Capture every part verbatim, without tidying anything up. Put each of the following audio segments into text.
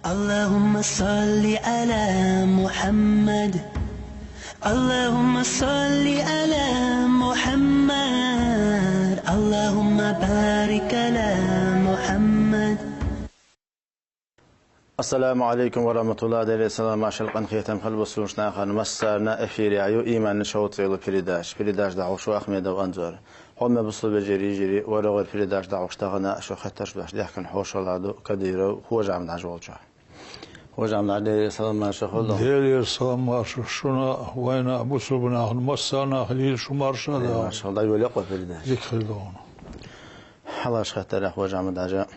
اللهم صل على محمد. اللهم صل على محمد. اللهم بارك على محمد. Ассаламу алейкум ва рахматуллахи. Делера салам, маршал, къинхетам хилда бусалба наха. Массарна эфире ю «Иман» шоу цӀи йола передача. Передача дӀахьош ва Ахмедов Анзор. Хьоме бусалба вежарий, йижарий, вай рогӀера передача дӀахьош тахана шоай хеттарш дош дехкина хьошалгӀа ду Кадыров Хож-Ахьмад-Хьажа волча. Хож-Ахьмад-Хьажа, делера салам, маршал хилда. Делера салам, маршал шуна, вайна, бусалба нахана, массарна хилийла шу марша. Э, да, маршал, дӀайолае-кх вай передача. Дика хилда хьона. Хьалхарча хаттарах, Хож-Ахьмад-Хьажа,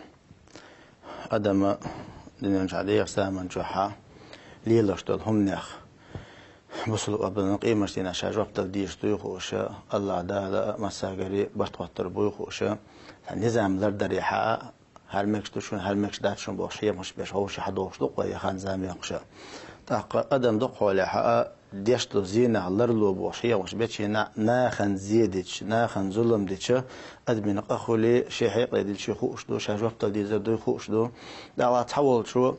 адам дуьнен чу дӀадехача заман чухь лелаш дола хӀуманех бусалба къоабалдина къематдийнахьа ша жоп дала дезаш дуй хууш, АллахӀ Дала массагарий барт хоттар буй хууш, низам лардарехьа, хӀара мегаш ду шун, хӀара мегаш дац шун бохуш хьехамаш беш хьовсуш хьадохуш ду-кх вай, я хан-зама йоккхуш. ТӀаккха адам дукха хьолехьа деш долу зенах ларло бохуш хьехамаш бечу хенахь, нахана зе дича, нахана зулам дича, адамийн къа хуьлий, шен хьекъале дилчий хууш ду, ша жоп дала дезар дуй хууш ду. ТӀаккха цхьаволчо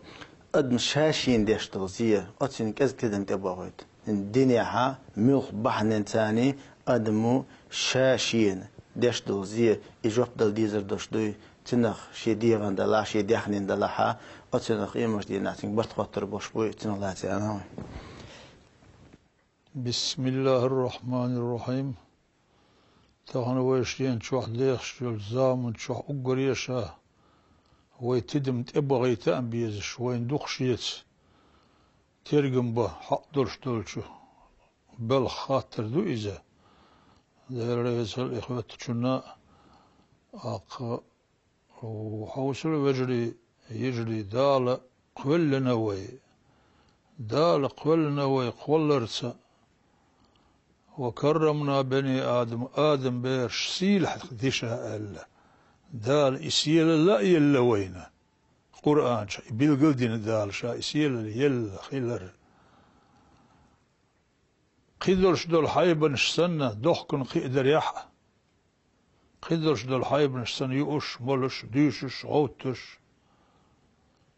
адам ша шена деш долу зе, оцунна кӀезиг тидам тӀебохуьйту. Динехьа муьлхха бахьанин царний адамо ша шена деш долу зе, и жоп дала дезар долуш дуй, цунах шен дегӀан далахь, шен даьхнин далахьа, оцунах къематдийнахь цуьнга барт хоттар болуш буй, цунах лаьцна аьлла вай. بسم الله الرحمن الرحيم. Тахана вай шена чохь дехаш йолу заман чохь уггаре а ша вай тидам тӀебахийта а безаш, вайна дукха шеца тергам бан хьакъ долуш долчу белхан хаттар ду иза. Дела реза хуьлда и хоьттучунна а. ТӀаккха хьовсал, вежарий, йижарий, Дала кхоьллина вай. Дала кхоьллина вай кхолларца. وكرمنا بني آدم, Адам бераш сийлахь ди ша аьлла. Дала и сийлалла а елла вайна. Къуръан чу и билгал а дина Дала ша и сийлалла елла хилар. Кхидолуш долу хьайбанаш санна, дохкана кхиадарехь а, кхидолуш долу хьайбанаш санна, юуш, молуш, дуьйшуш, гӀовттуш,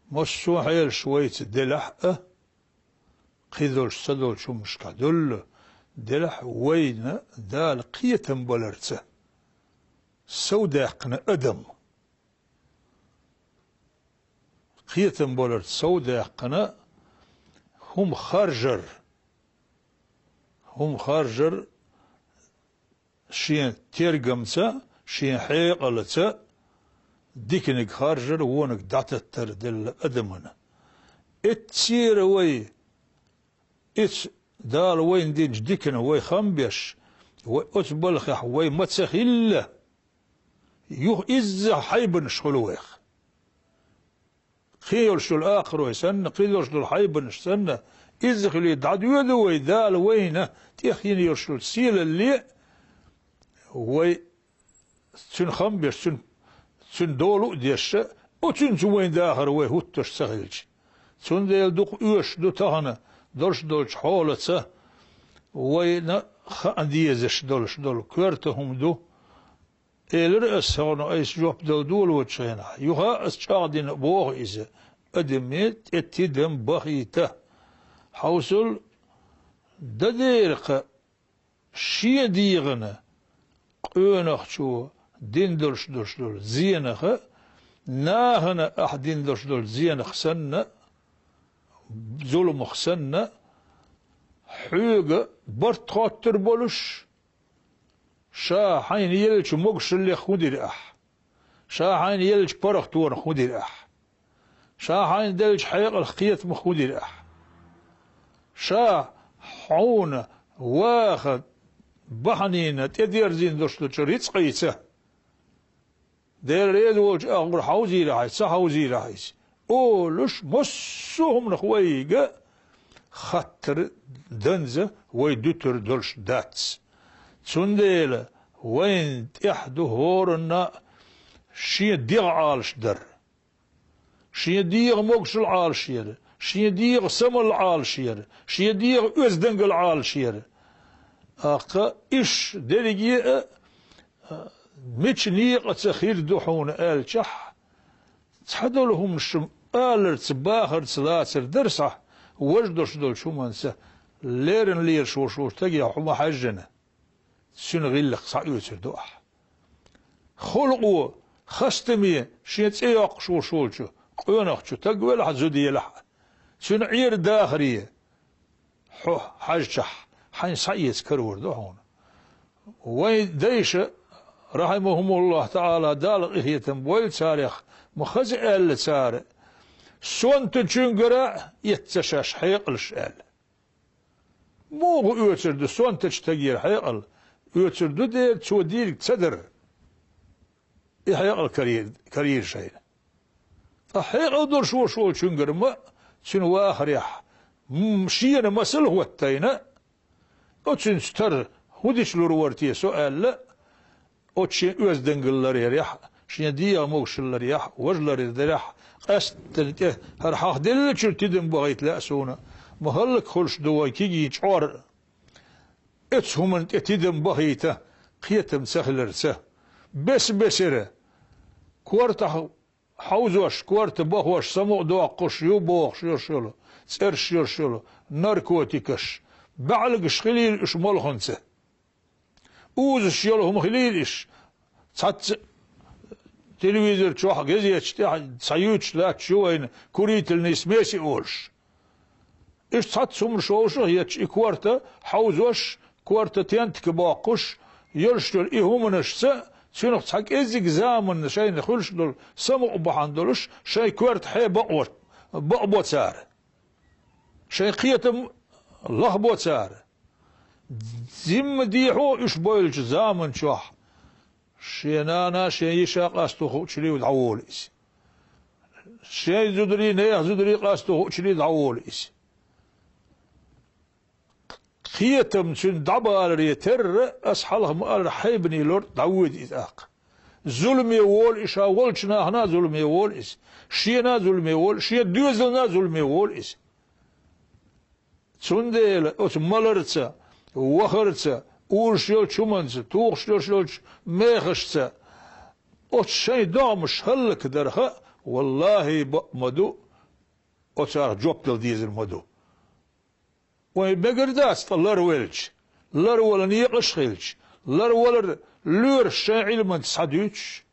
массо а хьелаш вайца делахь а, кхидолуш ца долчу хӀуманашкахь дуьллу делахь а, вайна Дала кхетам баларца совдаьккхина адам. Кхетам баларца совдаьккхина хӀума харжар, хӀума харжар шен тергамца, шен хьекъалца, диканиг харжар, вониг дӀататтар делла адамана. Эццера вай, эцу Дала вайна динчу диканах вай хам беш, вай оцу балхехь вай ма ца хилла, юха изза хьайбанаш хуьлу вайх. Кхин йолуш йолу акхарой санна, кхин йолуш долу хьайбанаш санна, изза хилий дӀадоьду вай Дала вайна тӀехь йина йолуш йолу сийлалле а, вай цуьнан хам беш, цуьнан, цуьнан долу а деш, оцуьнца вайн дахар вай хӀуттуш ца хилча. Цундела дукха оьшуш ду тахана долуш долчу хьолаца вайна хаа дезаш долуш долу коьрта хӀума ду. Элира ас хьуна айса жоп дала долочу хенахь, юха а ас чӀагӀдина боху иза, адаме тӀе тидам бахийта. Хьовсал, дан дера кхаъ, шен дегӀана къонахчо дина долуш долуш долу зенаха, нахана ахь дина долуш долу зенах санна, зуламах санна, хьоьга барт хоттур болуш, ша хьайна еллачу могушаллех хӀун дира ахь? Ша хьайна еллачу паргӀатонах хӀун дира ахь? Ша хьайна деллачу хьекъалх, кхетамах хӀун дира ахь? Ша хьуна ваха бахьанийна тӀедерзийна долуш долчу рицкъийца, Дела реза волчу агӀор хьовзийра хьайса, ца хьовзийра хьайса, олуш, массо а хӀуманах вайга хаттар данза вай дуьтур долуш дац. Цундела вайна тӀехь ду хӀоранна а шен дегӀ Ӏалаш дар. Шен дегӀан могушалла Ӏалашъяр, шен дегӀан самалла Ӏалашъяр, шен дегӀан оьздангалла Ӏалашъяр. ТӀаккха иштта дерриге а мича некъаца хир ду хьуна аьлчахь, цхьадолу хӀуманаш Аларца, бахарца лацар дара схьа, важа долуш долчу хӀуманца леррина лелаш волуш волчу стаге хьо ма хьаьжжина, цуьнан гӀиллакх схьаоьцур ду ахь. Халкъо, хастаме шен цӀе йоккхуш волуш волчу къонахчу стаг велахь а, зуда елахь а, цуьнан Ӏер-дахаре хьо хьаьжчахь, хьайна схьаэца карор ду хьуна. Вайн дайша, рахьимахумуллахӀ таӀала, Дала къинхетам бойла царех, ма хаза аьлла цара: «Сонтачуьнгара а эцна шаьш хьекъалш», — аьлла. Муха оьцур ду сонтачу стагера хьекъал? Оьцур ду дера цо дийриг ца дар. И хьекъал карийра, карийра шайна. Ткъа хьекъал долуш волуш волчуьнгара ма, цуьнан вахарехь, м, шена масал хӀоттайна, оцуьнца тара хӀун дича лур вара те со аьлла, оцу шен оьздангалла ларъярехь, шен дегӀан могушалла ларъярехь, важа ларъярехь, къаьсттина тӀе хӀара хьахделлачуьра тидам бахийта лаьа суна, ма хӀаллакьхуьлуш ду вайн кегий чкъор. Оцу хӀуманна тӀе тидам бахийта кхетам ца хиларца, бес-бесара, кортахь хьовзош, корта бахош, самукъадоккхуш ю бохуш йолуш йолу, цӀераш йолуш йолу, наркотикаш, баьӀлагаш хилийла уьш молханца. Узуш йолу хӀума хилийла иш. Цхьацца телевизор чохь, газеташ тӀехь цхьа юьйцуш латташ ю вайна курительные смеси олуш. Иштта цхьацца хӀуманаш вовшах а етташ, и корта хьовзош, корта тентака боккхуш, йолуш йолу и хӀуманашца, цуьнах цхьа кӀеззиг заманна шайна хуьлуш долу самукъа бахьана долуш, шайн коьрта хье бакъо-, бакъбо цара. Шайн кхетам лахбо цара. Зимма дехьо уьш бойлучу заман чохь шен нана, шен йиша къасто хуучуьра дӀаволу иза. Шен зударий, нехан зударий къасто хуучуьра дӀаволу иза. Кхетам цуьнан дӀабаларе терра, ас хьалха ма-аллара, хьайбане лор дӀавоьду иза тӀаккха. Зуламе волу и ша, волчу нахана а зуламе волу иза. Шена а зуламе волу, шен доьзална а зуламе волу иза. Цундела оцу маларца, вахарца, узуш йолчу хӀуманца, тухуш йолуш йолчу мехашца оцу шайн догӀмаш хӀаллакдарха, валлахӀи, бакъ ма ду, оцарах жоп дала дезар ма ду. Вайн мегар дац ткъа ларвелча, ларвала некъаш а хилча, ларвалар лоьраш шайн Ӏилманца схьадуьйцуш,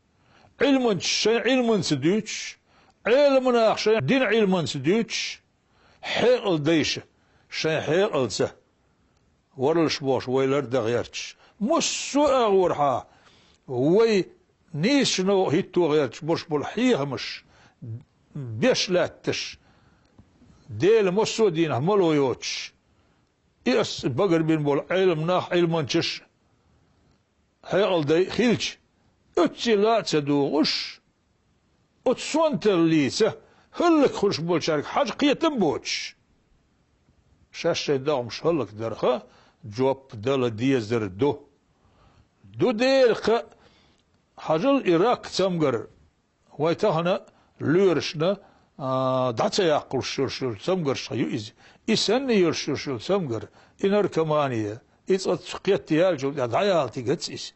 Ӏилманчаш шайн Ӏилманца дуьйцуш, Ӏеламнаха шайн динан Ӏилманца дуьйцуш, хьекъал дайша шайн хьекъалца варлаш бохуш вай лардан гӀерташ. Массо а агӀорхьа вай нийсачу новкъа хӀитто гӀерташ болуш болу хьехамаш беш лаьтташ, Дела массо а дийнахь мало йоцуш, и ас багарбина болу Ӏеламнах, Ӏилманчаш, хьекъал дай хилча, оццул а ца дугӀуш, оцу сонталлица хӀаллакьхуьлуш болчаьрга хьажа кхетам а боцуш, шаьш шайн догӀмаш хӀаллакдарха жоп дала дезар ду. Ду дера кхаъ, хьажал и рак цамгар, вай тахана лоьрашна, а, дӀа ца яккхалуш йолуш йолу цамгарш ю иза. И санна йолуш йолуш йолу цамгар, и наркомания, и цкъа кхетта яьллачул тӀаьхьа дӀаяла тигац иза.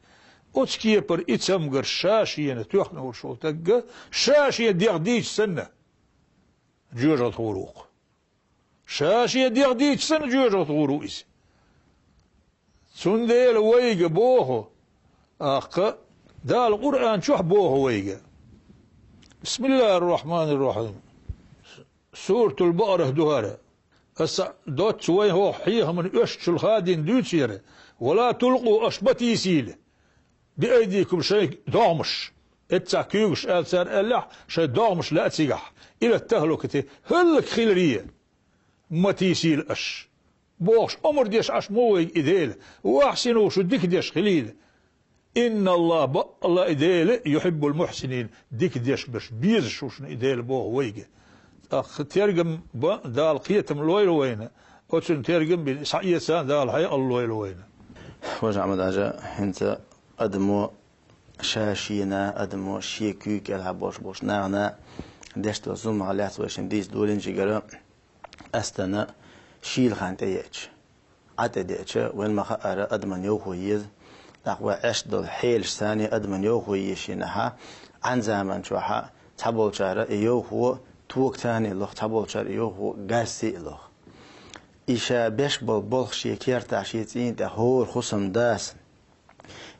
Оцу кепара и цамгарш ша шена тоьхна волуш волу тагга, ша шен дегӀ дийча санна, жоьжахатхур ву-кх. Ша шен дегӀ дийча санна, жоьжахатхур ву иза. Цундела вайга боху, аккха, Дала Къуръан чохь боху вайга. Бисмиллахир-рахманир-рахим. Суратул Бакъарах ду хӀара. Аса доцца вайн хӀокху хьехаман оьшучул хадийна дуьйцу хӀара: «Ва ла тулкъу», аша ма тийсийла. «Би айдикум», шайн догӀмаш, эццахь куьйгаш аьлла цара аьллехь, шайн догӀмаш лаьа цигахь, «илат тахлукати», хӀаллакьхиларе ма тийсийла аша. Бохуш, омра деш Ӏаш ма ву вайга и Дела, ва ахьсину, шу дика деш хилийла. Инна Аллах, бакъалла и Дела, юхьиббул мухьсинин, дика деш берш безаш ву шуна и Дела боху вайга. ТӀаккха тергам бан Дала кхетам лойла вайна, оцунна тергам бина схьаэца Дала хьекъал лойла вайна. Важа Ахьмад-Хьажа, хӀинца адамо ша шена, адамо шен куьйга кӀелхьа болуш болчу нахана деш долу зуламах лаьцна вай шина дийца долийначигара, астана шийла хан тӀееача, Ӏа тӀедеача, вайн ма-хаъара, адаман йовхо еза. ТӀаккха вай Ӏеш долу хьелаш санна адаман йовхо еза шинахьа, Ӏан заман чохьа цхьаболчара и йовхо Тока царна лох, цхьаболчар йоху газций лох. И ша беш болу болх шен кертахь, шен цӀийнан тӀехь хӀора хӀусамдас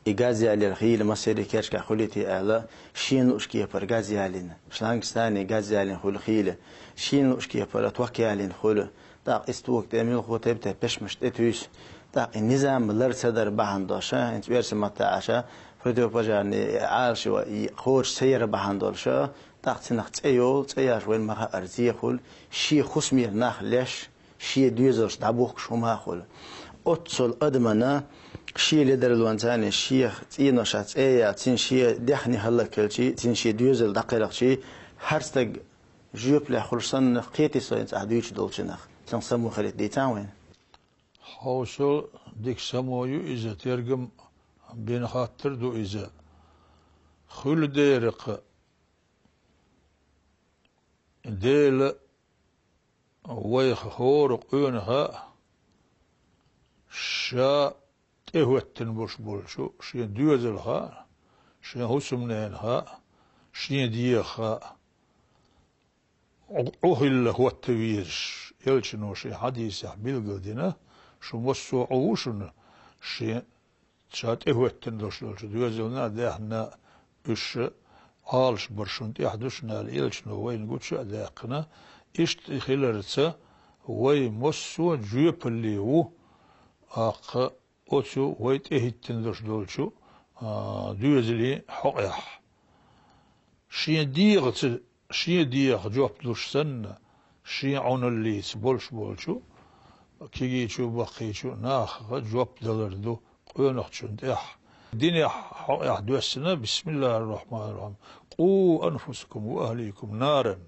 и газ ялийна хила, массеран кечкахь хуьлий те аьлла, шена лууш кепара газ ялийна, шлангашца газ ялийна хуьлу хила, шена лууш кепара ток ялийна хуьлу. ТӀаккха иза тока тӀе муьлхха тайп-тайпана пешмаш тӀетуьйсу. ТӀаккха и низам лар ца дар бахьана долуш, хӀинца оьрсийн маттахь аьлча, противопожарный Ӏалашо и кхочуш ца яр бахьана долуш, тӀаккха цунах цӀе йолу, цӀе яьлча вайна ма-хаъара зен хуьлу, шен хӀусамера нах леш, шен доьзалш дӀабухкуш хӀума а хуьлу. Оццул адамна шен ледарлонца, шен цӀеношца цӀе а яьлча, цуьнан шен даьхни хӀаллакьхилча, цуьнан шен доьзал дӀакхелхича, хӀара стаг жоьпаллехь хуьлуш санна, кхетий со хӀинца ахь дуьйцуш долчунах, цунах самохалийта дийцахьа вайна. Хьовсал, дика само ю иза, тергам бина хаттар ду иза. Хуьлу дера-кх, Дела вайх хӀора къонах а, ша тӀехӀоьттина болуш болчу шен доьзалх а, шен хӀусамненах а, шен дегӀах а Ӏу-, Ӏу хилла хӀотта везаш, элчано шен хьадисехь билгалдина, шу массо а Ӏу ву шуна, шен ша тӀехӀоьттина долуш долчу доьзална а, даьхнина а, уьш Ӏалашбар шуна тӀехь ду шуна аьлла, элчано вайна гучу а даьккхина. Иштта хиларца, вай массо а жоьпалле ву, аккха оцу вай тӀехӀиттина долуш долчу, а, доьзалийн хьокъехь. Шен дегӀаца, шен дегӀах жоп луш санна, шен Ӏуналлица болуш болчу, кегийчу, баккхийчу нахах жоп далар ду къонахчунна тӀехь. Динехь хьокъехь доьссина: «Бисмиллахир-рахманир-рахим. Къу анфусакум ва ахликум наран».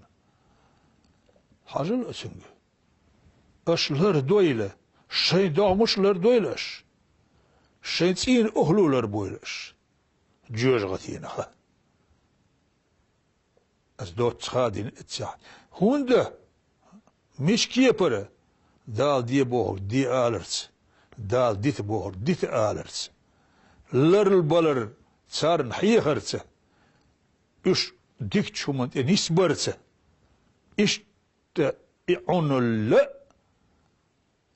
Хьажал оцуьнга. Аша лардойла, шайн догӀмаш лардойла аша, шайн цӀийнан охӀла ларбойла аша жоьжахатинах. Аса доцца ха дина эццехь. ХӀунда? Мича кепара? Дала де бохург де аларца, Дала дита бохург дита аларца, ларлабалар царна хьехарца, уьш дикачу хӀуманна тӀе нисбарца. Иштта и Ӏуналла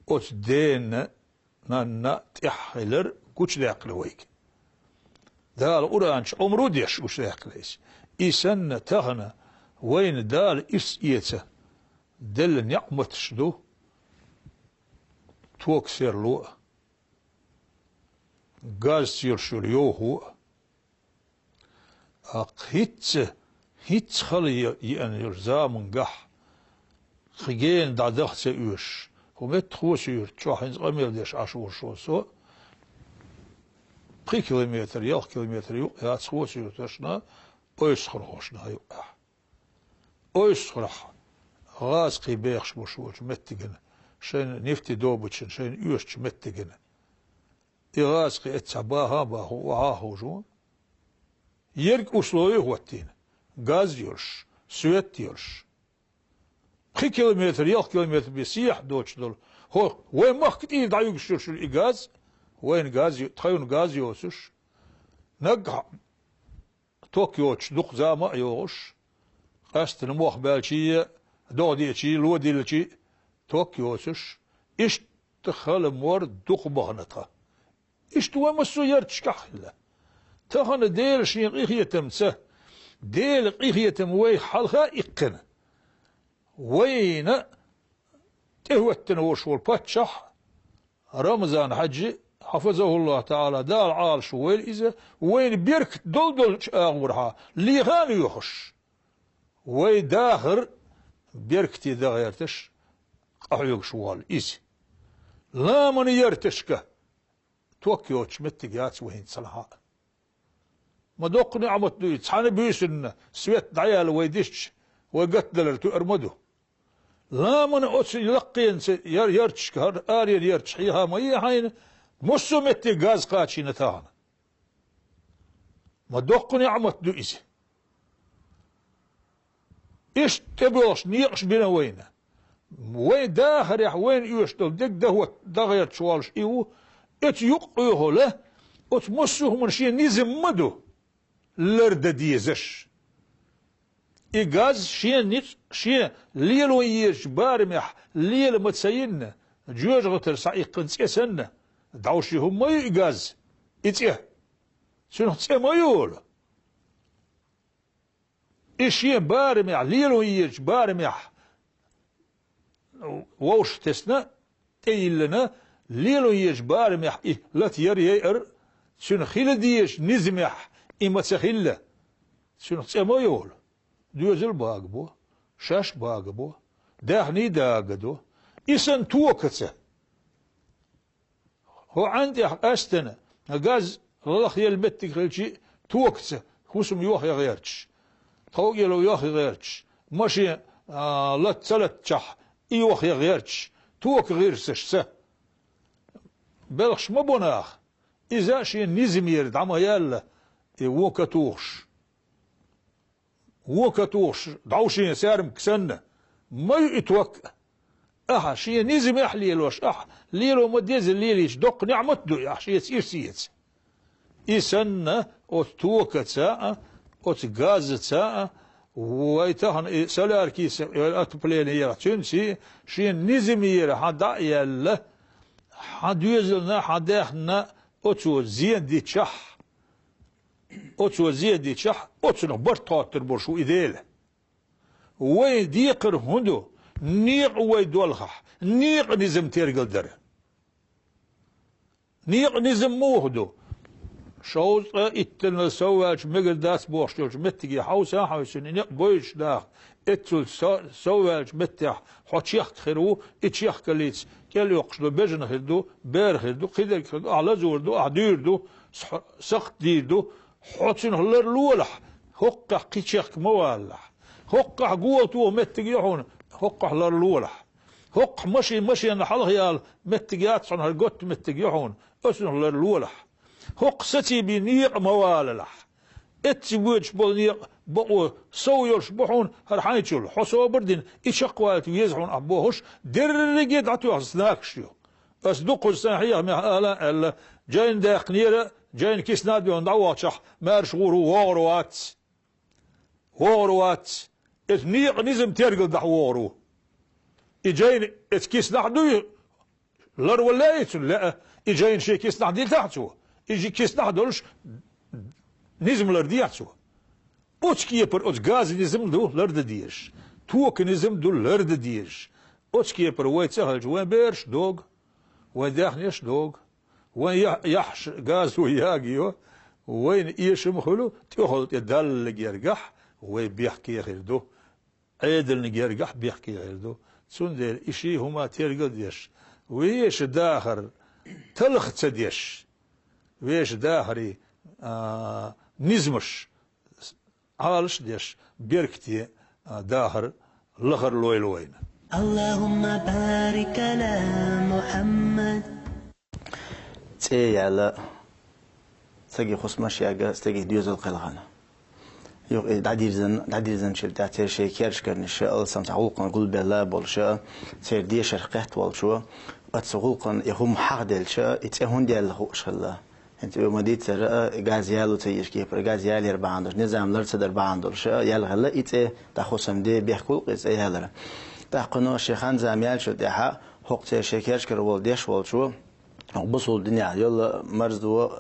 оцу дена, нанна тӀехь хилар гучудаьккхина вайга. Дала Къуръан чу омра деш гучудаьккхина иза. И санна тахана вайна Дала ирс эца делла неӀматаш ду: ток серло а, газца йолуш йолу йовхо а. Аккха хӀинцца, хӀинцца хала е-, еана йолчу заманчохь, кхин гена дӀадаха ца оьшуш, хӀун метта Хоси-Юьрта чохь хӀинца къамел деш Ӏаш волуш волу со, пхи километр, ялх километр юкъ яц Хоси-Юьрташна, Ойсхархошна юкъехь. Ойсхархь гӀазкхий бехаш болуш волчу меттигана, шайна нефтедобычан, шайна оьшучу меттигана. И гӀазкхий эццахь баха а бахо, охьа а ховш ву. Ерг условий хӀоттийна: газ йолуш, свет йолуш. Пхи километр, ялх километр бен сехьа доцуш долу. ХӀо, вайн махка тӀера дӀаюьгуш йолуш йолу и газ, вайна газ ю-, тхайна газ йоцуш. Наггахь ток йоцуш дукха зама а йогӀуш, къаьсттина мох баьлчий, догӀа деачий, ло дилличий ток йоцуш, иштта хала мор дукха бахана тхан. Иштта вай массо а ярташкахь хилла. Тахана Дела шен къинхетамца, Делан къинхетам вайх хьалха а иккхина, вайна тӀехӀоьттина волуш волу паччахь Рамзан-Хьаьжи, хьафазахӀуллахӀу таӀала, Дала Ӏалашвойла иза, вайна беркат долу-долчу агӀорхьа леха а лоьхуш, вай дахар беркате дан гӀерташ къахьоьгуш воллу иза. Ламанан ярташка ток йоцуш меттиг яц вай хӀинца цхьанхьа а. Ма доккха неӀмат ду и, цхьана буьйсанна свет дӀаяьлла вай дисча, вай гатдалар туьар ма ду. Ламанан оцу лаккхенца яр-, ярташка, хӀара аренан ярташ хьеха ма е хьайна, массо а метте газ кхачийна тахана. Ма доккха неӀмат ду иза. Иштта тӀебоьлхуш некъаш бина вайна. Вайн дахарехь вайна оьшуш долу дегдахӀотта дан гӀерташ воллуш и ву, оцу юкъа къоьхула, оцу массо а хӀуманан шен низам ма ду, лардан дезаш. И газ шен ницкъ, шен лело езачу барамехь лела ма ца йинна, жоьжахатара схьаиккхина цӀе санна, дӀовше хӀума ма ю и газ, и цӀе. Цуьнах цӀе ма йолу. И шен барамехь, лело езачу барамехь вовшахтесна, тӀейиллина, лело езачу барамехь и лата яр яйар, цуьнан хила дезачу низамехь и ма ца хилла, цуьнах цӀе ма йолу. Доьзал багабо, шаьш багабо, даьхний дагадо. И санна токаца. ХӀокху Ӏаьн тӀехь къаьстина, газ лахъелла меттиг хилчи, токаца хӀусам йохъян гӀерташ, тховкӀело йохъян гӀерташ, машен, а, лат ца латтачохь и йохъян гӀерташ, тока гӀирсашца. Белхаш ма бо наха, иза шен низамера дӀа ма яьлла, и вон катухуш. Вон катухуш, дӀовшен саьрмак санна, ма ю и ток. Ахьа шен низамехь лелош, ахьа лело ма деза лелийча, доккха ниӀмат ду и, ахьа шеца ирс эца. И санна, оцу токаца а, оцу газаца а, вай тахана и соляркица, отопление яра, цуьнца шен низамера хьан дӀа а яьлла, хьан доьзална, хьан даьхнина оцо зен дичахь, Оцо зен дичахь, оцунах барт хоттур болуш ву и Дела. Вайн декхар хӀун ду? Некъа вай долхахь, некъа низам тергал дара. Некъа низам муха ду? Шовзткъа иттаннал сов ваьлча мегар дац бохуш йолчу меттиге хьовса а хьовсийна, и некъ бойчу наха, эццул со-, сов ваьлчу меттехь хьо чехка хир ву, и чехкаллица кӀел йоккхуш долу бежана хир ду, бер хир ду, кхидерг хир ду, ахь лазор ду, ахь дуьйр ду, с-, сакхт дийр ду, хьо цуьнах ларлолахь, хӀоккхахь кхин чехка ма валалахь. ХӀоккхахь гола тоха меттиг ю хьуна, хӀоккхахь ларлолахь. ХӀоккхахь машен, машенна хьалха яла меттиг яц хьуна, хӀара готта меттиг ю хьуна, оцунах ларлолахь. ХӀокху сацийбина некъа ма валалахь. Эцци воьдуш болу некъа бакъо сов йолуш бу хьуна хӀара хьайчул, хьо собар дина, и чекхвалийта веза хьуна ахь бохуш, дерриге а дӀатоьхна знакаш ю. Ас дуккхуза сайн хьехамехь ала а аьлла, жайна даьккхинера, жайна кисана а доьхна дӀавахчахь, маьрша гӀур ву, вогӀур вац. ВогӀур вац. Эцу некъа низам тергал дахь вогӀур ву. И жайна эцу киснахь дуй, ларвала лаьий цунна лаьа, и жайна шен киснахь дилтахь цо, и жи киснахь долуш низам лардехьа цо. Оцу кепара оцу газа низам ду лардан дезаш, тока низам ду лардан дезаш. Оцу кепара вай ца хилча, вайн бераш догу, вайн даьхнеш догу, вайн я-, яхьаш газо ягайо, вайна эшам хуьлу, тӀехула тӀе Далла гергахь вай бехке хир ду. Ӏедална гергахь бехке хир ду. Цундела и ши хӀума тергал деш, веша дахар талха ца деш, веша дахаре, а, низамаш Ӏалаш деш, беркате, а, дахар лахар лойла вайна. اللهم بارك على محمد. ЦӀе яьлла, стаге хӀусамаш яьгна, стаге доьзал кхелхина. Юха и дӀадирзина, дӀадирзинчул тӀаьхьа церан шайн керчкарнаш а, алсам цхьа гӀуллакхана гулбелла болуш а, церан дешарх кхетта волчо, оцу гӀуллакхана и хӀума хьахделча, и цӀе хӀунда яьлла хууш хилла. ХӀинца оьшуш ма дийццара, газ яло ца езачу кепара, газ ялор бахьана долуш, низам лар ца дар бахьана долуш а, яьлла хилла и цӀе, тӀаккха хӀусамде бехк хуьлу-кх и цӀе ялар. ТӀаккха кхуьнан шен хан-зама яьллачул тӀаьхьа, хӀокху церан шайн керчкара волу деш волчо, хӀокху бусулба динехь йолу марзо,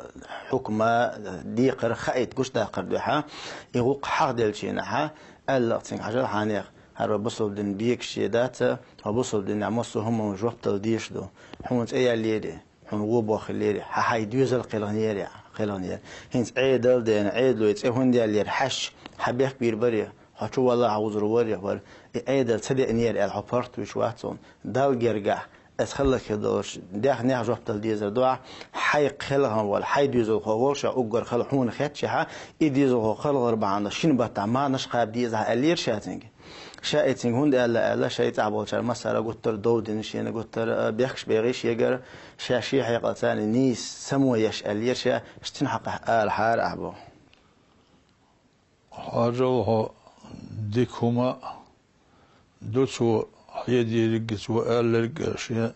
хьукма, декхар хаийта гучудаккхар дуьхьа, и гӀуллакх хьахделлачу хенахь, аьлла-кх цуьнга: «Хьажал хьенех, хӀара вай бусулба дин бегаш дац, хьо бусулба динехь массо а хӀуманна жоп дала дезаш ду. Хьуна цӀе яьллера, хьуна вон боххийлера, хьан хьайн доьзал кхелхинера, кхелхинера. ХӀинца Ӏедал а деана, Ӏедало и цӀе хӀунда яьллера хьаьжча, хьан бехк бийр барий? Хьо чу валахь, хьо вузур варий, хӀара и Ӏедал ца деанера аьлла, хьо паргӀат вуьйцуш вац хьуна. Далла гергахь, аса хӀаллакьхир долуш, даьхнех жоп дала дезар ду ахь, хьайн кхелхина волу, хьайн доьзалхо волуш а уггар хала хьуна хетчахьа, и доьзалхо кхалхар бахьана шина баттахь мархнаш кхаба деза ахь», аьллера ша цуьнга. Ша и цуьнга хӀунда аьлла аьлла, шайн цӀахь болчара массара а гуттар а дов дина шена, гуттар а бехкаш бехи шегара, ша шен хьекъал царна нийса само еш аьллера ша, цуьнан хьокъехь алахьара ахь боху. Хьажал хьо, дика хӀума ду цо хьедийриг а, цо аьлларг а, шен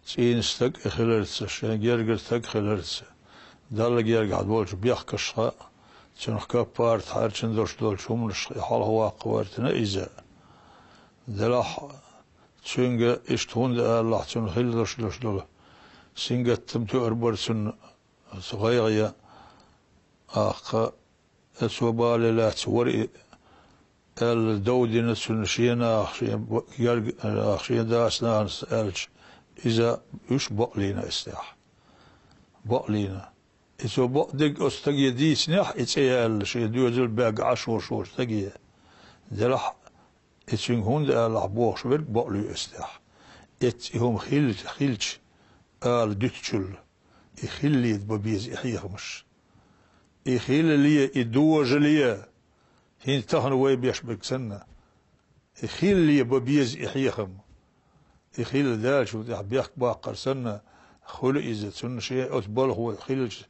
цӀийнан стаг а хиларца, шен гергара стаг а хиларца, Далла гергахь долчу бехкашха а, Цунах каппарат хьарчана долуш долчу хӀуманашха и хьалхаваккха вайтина иза. Делахь цуьнга иштта хӀунда аьллахь, цунна хилла долуш долуш долу сингаттам тоьар бара цунна, оцу гӀайгӀа я, аккха, цо бале лаьцна вара и, аьлла, дов дина цунна шен наха, шен б-, герга наха, шен дас-нанас аьлча, иза уьш бакълийна эцнехь. Бакълийна. И цо бакъдерг оцу стаге дийцинехь, и цӀе яьлла, шен доьзал баьгга Ӏаш волуш волчу стаге. Делахь, и цуьнга хӀунда аьллахь бохуш верг бакълуьйсу эцнехь. Эцца и хӀума хилча, хилча, ала дуьтучул, и хиллийта бан беза и хьехамаш. И хиллале, и дожале, хӀинца тахана вай беш берг санна, и хиллале бан беза и хьехам. И хилла даьллачул тӀаьхьа бехк баккхар санна, хуьлу иза, цунна шен оцу балхо хиллачу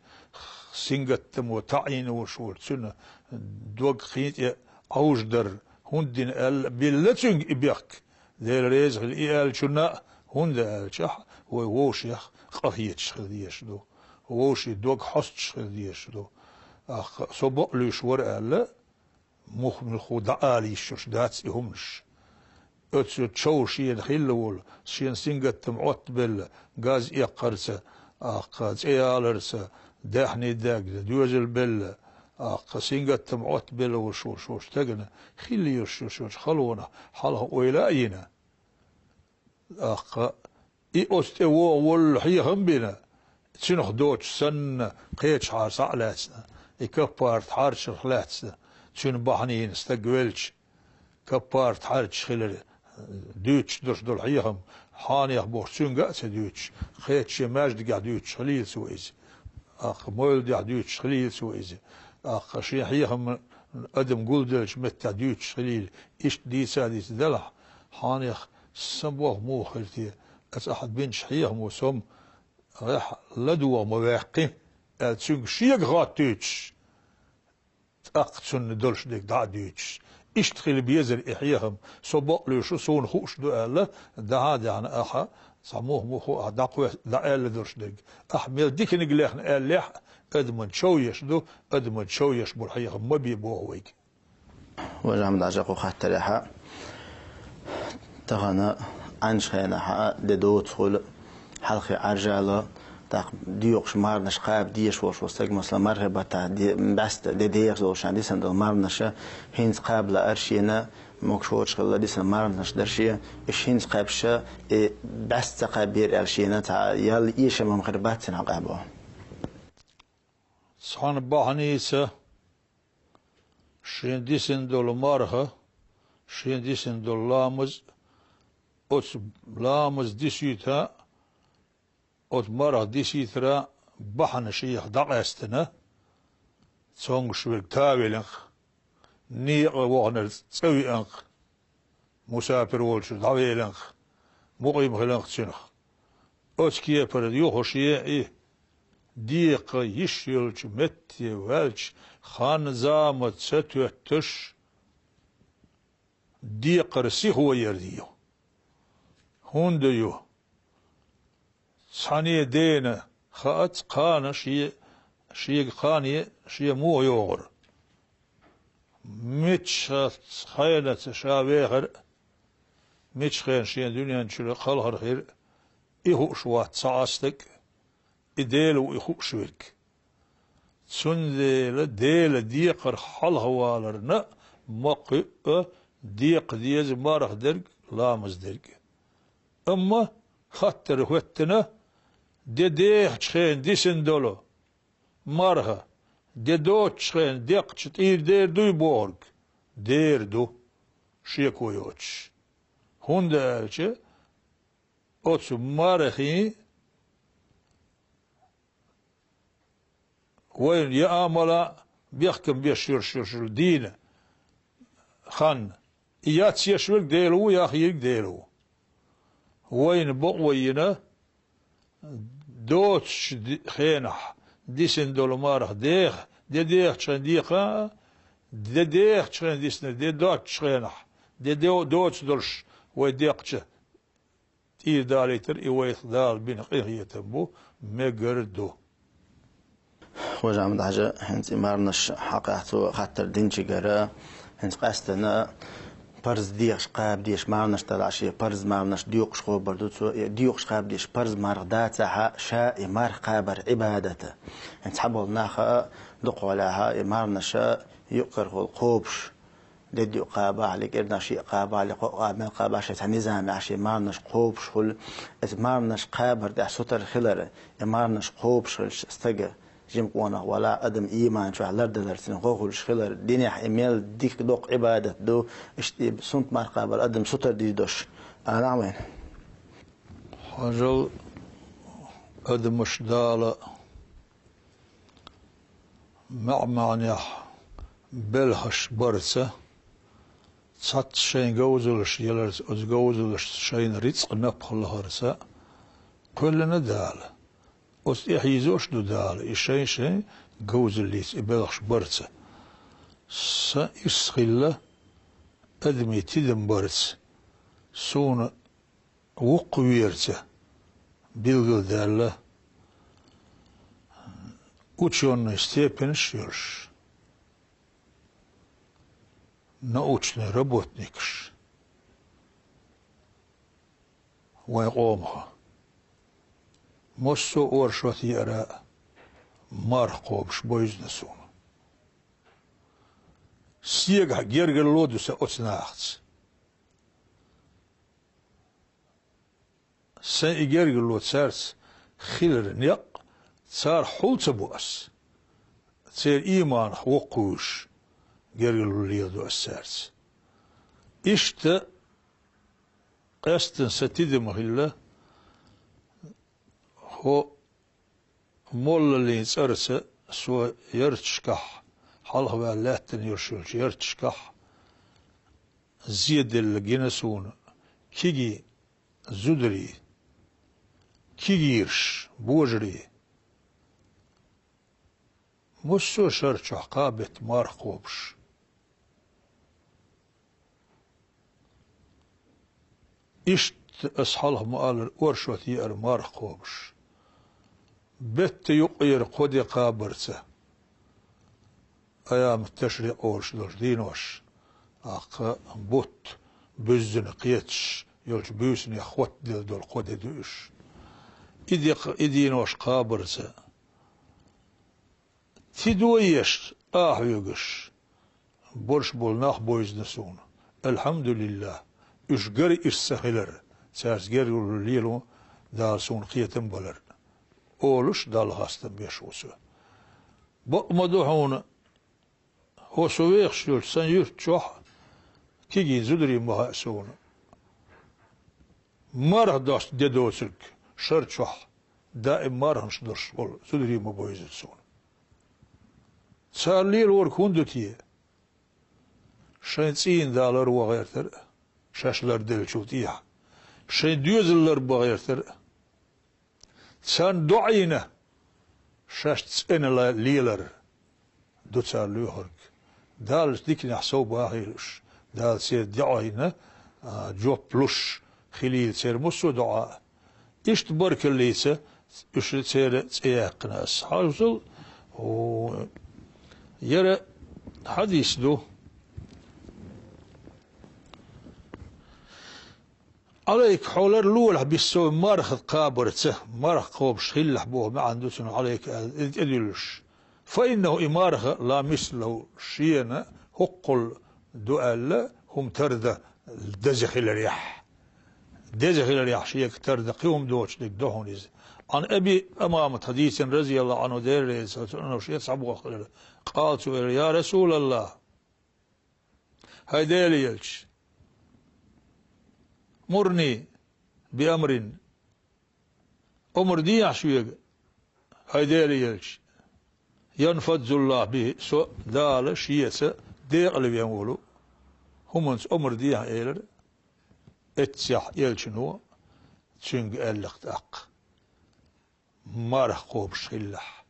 сингаттамо таӀийна волуш волчу цуьнан дог кхин тӀе Ӏовжадар, хӀунда дина аьлла, билла цуьнга и бехк. Дела реза хила и аьллачунна, хӀунда аьлча вай вовшех къахеташ хила дезаш ду, вовшийн дог хьостуш хила дезаш ду. Аккха, со бакълуьйш вара аьлла, мух-муьлхха дӀаала йиш йолуш дац и хӀуманаш. Оцу чов шена хилла волу, шена сингаттам Ӏоттабелла, газ эккхарца, аккха, цӀе яларца, даьхни даьгна, доьзал белла, аккха, сингаттам Ӏоттабелла волуш волчу стагана хилла йолуш йолчу халонах хьалха ойла а йина. Аккха, и оцу тӀе вогӀу воллу хьехам бина, цуьнах доцуш санна, кхечахьара схьа а лаьцна, и каппарат хьарчарх лаьцна, цуьнан бахьанийна стаг велча, каппарат хьарчаш хилар дуьйцуш долуш долу хьехам, хьенех бохуш цуьнга а ца дуьйцуш, кхечу шен маьждигехь дуьйцуш хилийла цо иза. Аккха, мовлидехь дуьйцуш хилийла цо иза. Аккха, шен хьехам адам гулделлачу меттехь дуьйцуш хилийла, иштта дийца а дийца делахь, хьенех сан болх муха хир те, аса ахьа бинчу хьехамо со-м гӀехь ладогӀа ма ваьккхи, аьлла, цуьнга шега хаттуьйтуш, тӀаккха цунна долуш дерг дӀа а дуьйцуш. Иштта хила безара и хьехам, со бакълуьйш ву, суна хууш ду аьлла, дӀа а даьхьна ахьа, цхьа муха-муха ахьа дӀакхоьс-, дӀааьлла долуш дерг. Ахьа мел диканиг лехна аьллехь, адаман чов еш ду, адаман чов еш болу хьехам ма бе боху вайга. Важа Ахьмад-Хьаьжа, кху хаттарехьа, тахана Ӏаьнчу хенахьа де доцу хуьлу, хьалхе Ӏаьржало, тӀаккха доькъуш марнаш кхаба дезаш волуш волу стаг, масала, мархи баттахь де-, бӀаьста де дехаш долуш шен дисина долу марнаша, хӀинца кхаба лаьара шена, могуш воцуш хилла дисина марнаш дара шен, уьш хӀинца кхаьбша, и бӀаьста ца кхаьббера аьлла шена, цхьа ял эшам хир бац цуьнан кхаьбо. Цхьана бахьаница шен дисина долу марха, шен дисина долу ламаз, оцу ламаз дисийта, оцу марха дисийтара бахьана шех дӀакъаьстина, цомгуш верг тавеллинх, некъа ваханарца цӀа веанх, мусапир волчуьра дӀавеллинх, мукъим хилинх цуьнах. Оцу кепара юхуш е и, декха йиш йолчу метте ваьлча, хан-зама ца тоьттуш, декхар сихо яр ю. ХӀунда ю? Цхьане дена хаац кхана шен, шега кхане шен муха йогӀура. Мичахь хенаца ша вехар а, мичахь хенахь шен дуьнен чуьра кхалхар хир а, и хууш вац цхьа а стаг, и Дела ву и хууш верг. Цундела Делан декхар хьалхаваларна а ма кхуьа декха деза марха дерг, ламаз дерг. Амма хаттар хӀоьттина, де дехачу хенахь дисина долу марха, де доцучу хенахь декхча, тӀера дера дуй бохург? Дера ду, шеко йоцуш. ХӀунда аьлча оцу мархийн вайна яа а, мала а бехкам беш йолуш йолу дийнан хан, и яц еш верг Дела ву, яха ерг Дела ву. Вайна бакъо йина, доцучу ди-, хенахь дисина долу марха деха, де дехачу хенахь декха а, де дехачу хенахь дисина, де доцучу хенахь, де до-, доцу долуш вай декхча, тӀера далийтар и вайх Дала бина къинхетам бу, мегар ду. Хож-Ахьмад-Хьажа, хӀинца и марханаш хьакъехьа цо хаттар динчигара, хӀинца къаьстина парз дехаш, кхаба дезаш марханаш далахь, шен парз марханаш доькъуш хабар ду цо, и доькъуш кхаба дезаш парз марха дацахьа, ша и марха кхабар Ӏибадата. ХӀинца цхьаболу наха дукхахьолахьа и марханаш юкъ-карахула кхобуш, де юкъ кхабахьа, кӀирнах шиъ кхабахьа, кхоъ кхаба, мел кхабахьа, шайн цхьа низамехь шен марханаш кхобуш хуьлу. Иза марханаш кхабар тӀехь сутара хилар, и марханаш кхобуш хилча стага, жима къонах валахь, адам ийман чохь лардалар цуьнан гӀо хуьлуш хилар, динехь и мел дика доккха Ӏибадат ду, иштта и суннат марха кхабар адам сутара дийр долуш, алахь вайна. Хьажал, адамаш Дала маьӀ-маьӀнехь белхаш барца, цхьацца шайн говзаллаш яларца, оцу говзаллашца шайна рицкъ, напха лахарца кхоьллина Дала. Оцу тӀехь йизош ду Дала, и шайн-шайн говзаллица и белхаш барца. Сан ирс хилла адамийн тидам барца, суна вукхаверца билгалдаьлла учёный степенаш йолуш научный работникаш вайн къомаха. Массо а оршот еара марха кхобуш бевзина суна. Сегахь гергарло ду сан оцу нахаца. Сайн и гергарло цаьрца хилар некъ, царах хьул ца бу ас. Церан ийманах воккхавуьйш гергарло леладо ас цаьрца. Иштта къаьстина сан тидам хилла хӀо моллаллин цӀарца со ярташкахь, хьалхаваьлла лаьттина йолуш йолчу ярташкахь зеделла гина суна кегий зударий, кегийраш, божарий. Массо а шар чохь кхаа бетта марха кхобуш. Иштта ас хьалха ма-аллара оршот еара марха кхобуш. Бетта юкъера кхо де кхабарца, айяму ташрикъ олуш долчу дийнош, тӀаккха бутт буьззина кхеташ йолчу буьйсанех хоттаделла долу кхо де ду уьш. И де, и дийнош кхабарца, тидо еш, а хьоьгуш, борш болу нах бевзина суна. Алхьамдулиллах, уьш гара ирс ца хилар, цаьрца гергарло лело Дала суна кхетам балар, олуш, Далла хастам беш ву со. Бакъ ма ду хьуна, хӀо со вехаш йолчу сан юьрта чохь кегий зударий ма хаьа суна. Марха досту де доцург шар чохь даим марханаш долуш болу зударий ма бевзира суна. Цара лелориг хӀунда ду те? Шайн цӀийнан далар ван гӀертара, шаьш ларделлачул тӀехьа. Шайн доьзал ларбан гӀертара. Царна доӀийна, шаьш цӀена ла-, лелар ду цара лоьхург. Даллачу диканехь сов бахийла уьш. Дала церан доӀийна, а, жоп луш хилийла церан массо а доӀа а. Иштта баркаллица уьш церан цӀе яьккхина ас. Хьажал, о, яра хьадис ду. Ӏалайка, хьо ларлолахь биссов марха кхабарца, марха кхобуш хилалахь боху маьӀна ду цуьнан Ӏалайка аьлла, иза тӀедуьллуш. Фаиннаху, и марха, ла мисла лаху, шена хӀоккхул ду аьлла, хӀума тарда деза хиларехь. Деза хиларехь шега тарда кхин хӀума доцуш дерг ду хьуна иза. Ӏан Аби Умамата хьадийцина, разияллаху Ӏанху, Дела реза хиларца, аннаху, шен цхьаболу хилар. Къала, цо элира: «Я Расулаллах, хӀай Делан элча, мурни би амрин, омра дехьа шега, хӀай Делан элча, янфаззуллаху бихи, со Дала шеца декъала вен волу хӀуманца омра дехьа», — элира. Эццехь элчано цуьнга аьллакх тӀаккха: «Марха кхобуш хилалахь.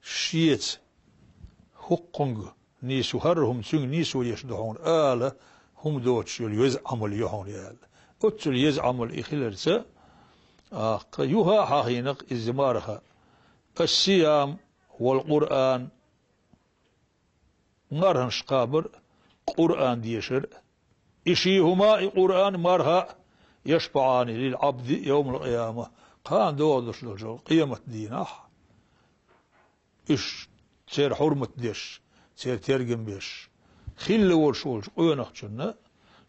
Шеца хӀокхунга нийсо, хӀара хӀума цуьнга нийсо еш ду хьуна», — ала, хӀума доцуш йолу еза Ӏамал ю хьуна аьлла. Оццул еза Ӏамал и хиларца, тӀаккха юха а хьахийнакх иза марха: «Ас-сиям والقرآن, марханаш кхабар а, Къуръан дешар а. И ший хӀума, и Къуръан, марха а, يشفعان للعبد يوم القيامة, кхана догӀуш долча къематдийнахьа уьш церан хьурмат деш, церан тергам беш, хилла волуш волчу къонахчунна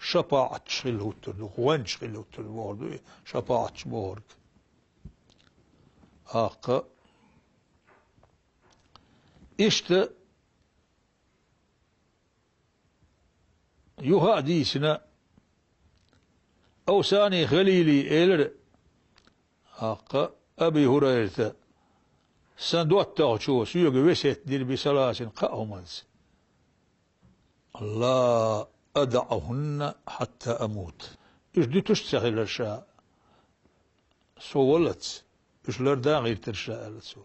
шапаӀатчаш хилла хӀуттур ду, гӀоьнчаш хилла хӀуттур ду бохург ду и шапаӀатчаш бохург. ТӀаккха иштта юха а дийцина, أوصاني خليلي элира, тӀаккха Аби ХӀурайрата, сан доттагӀчо соьга весет дира بثلاث кхаа хӀуманца: لا أدعهن حتى أموت. Уьш дуьтуш а ца хилар ша, со валлалц, уьш лардан а гӀиртира ша, аьлла цо.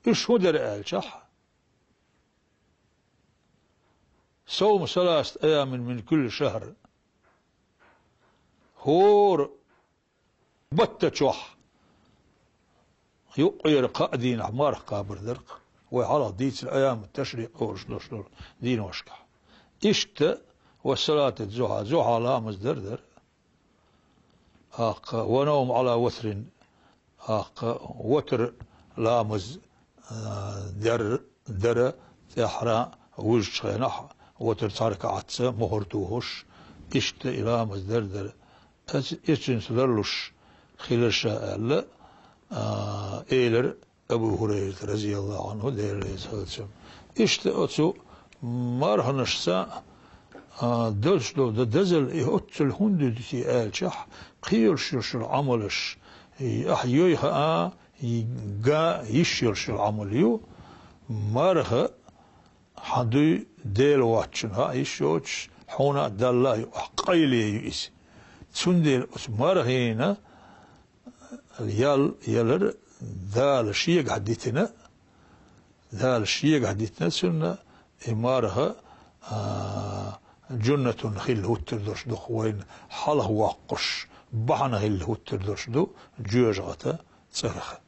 Уьш хӀун дара аьлча, صوم ثلاثة أيام من كل شهر. ХӀора баттачохь юккъера кхаа дийнахь марха кхабар дара-кх, вай хьалха дийцина айяму ташрикъ олуш долуш долу дийношкахь. Иштта والصلاة الضحى, зухьа ламаз дар а дара. ТӀаккха والنوم على وتر, тӀаккха ватр ламаз, а, дер, дара, тӀаьххьара вуьжучу хенахь ватр цхьа ракаӀатца мухӀар тухуш, иштта и ламаз дар а дара. Эц-, эццуьнца ларлуш хилира ша аьлла, а, элира Абу ХӀурайрата, رضي الله عنه, Дела реза хуьлда цунна. Иштта оцу марханашца, а, долуш долу д-, дозалла и оццул хӀунда ду те аьлча, кхийолуш йолуш йолу Ӏамалаш, и ахь йой хаа, и га йиш йолуш йолу Ӏамал ю, марха хьан дуй Дела воцчунна хаа йиш йоцуш, хьуна а Далла а юкъахь къайле ю иза. Цундела оцу мархина ял ялар Дала шегахь дитина, Дала шегахь дитина цунна и марха, а, джуннатун хилла хӀуттур долуш ду-кх вайна хьалха воккхуш, бахьана хилла хӀуттур долуш ду жоьжахатан цӀарах.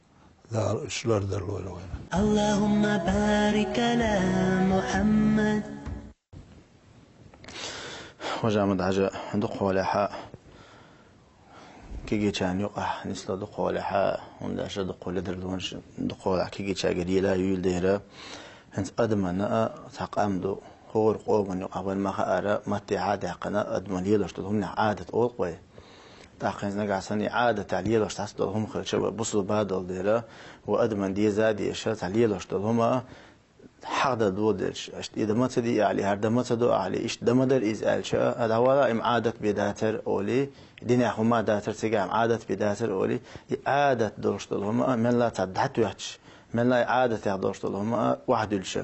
Дала уьш лардалойла вайна. اللهم بارك على محمد. Хьажа Ахьмад-Хьаьжа, дукхахьолехьа кегийчарна юкъахь нисло, дукхахьолехьа, хӀунда аьлча дукхахьолехьа ледарлонаш, дукхахьолехьа кегийчаьргара йила а юьйлу дера. ХӀинца адамана а цхьа къам ду, хӀора къомана юкъахь вайна ма-хаара, матте а даьккхина, адамана лелош долу хӀуманех Ӏадат олу-кх вай. ТӀаккха хӀинца нагахь санна и Ӏадатехь лелош дац долу хӀума хилча, вай бусулба долу дела, вай адамана деза а дезаш, цхьа лелош долу хӀума хьахдан доладелча, иштта и дан ма ца де ахьа, хӀара дан ма ца до ахьа, иштта дан ма дара иза аьлча, а, дӀавала, и-м Ӏадат бен дацара олий, динехь хӀума дацара, цигахь-м Ӏадат бен дацара олий, и Ӏадат долуш долу хӀума а мелла а цхьа дӀатоьттуш, мелла а и Ӏадатех долуш долу хӀума а охьадуьллуш.